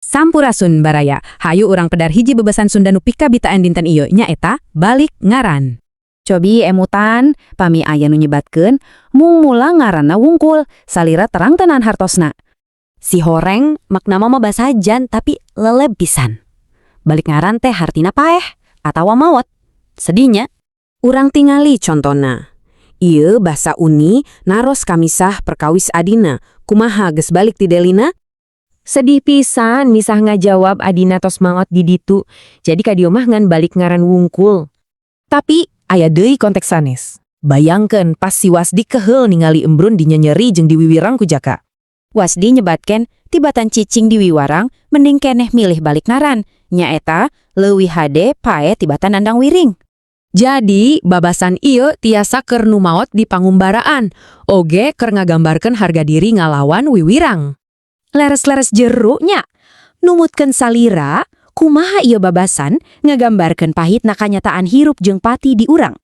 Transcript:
Sampurasun, baraya. Hayu urang pedar hiji bebasan Sunda nu pikabitaan dinten ieu, nyaeta balik ngaran. Cobi emutan, pami aya nu nyebatkeun, mung mula ngaranna wungkul, salira terang tenan hartosna. Sihoreng makna mah basajan, tapi leleb pisan. Balik ngaran teh hartina paeh atawa maot. Sedih nya. Urang tingali contona. Ieu basa Uni naros ka Misah perkawis adina, kumaha geus balik ti Delina? Sedih pisan, Misah ngajawab adina tos maot di ditu. Jadi ka dieu mah ngan balik ngaran wungkul. Tapi aya deui konteks sanes. Bayangkeun pas si Wasdi keheul ningali Embrun dinyenyeri jeung diwiwirang ku Jaka. Wasdi nyebatkeun tibatan cicing di wiwarang mending keneh milih balik ngaran. Nyaeta leuwih hade paeh tibatan nandang wiring. Jadi, babasan ieu tiasa keur nu maot di pangumbaraan, oge keur ngagambarkeun harga diri ngalawan wiwirang. Leres-leres jeru nya. Numutkeun salira, kumaha ieu babasan ngagambarkeun pahitna kanyataan hirup jeung pati di urang?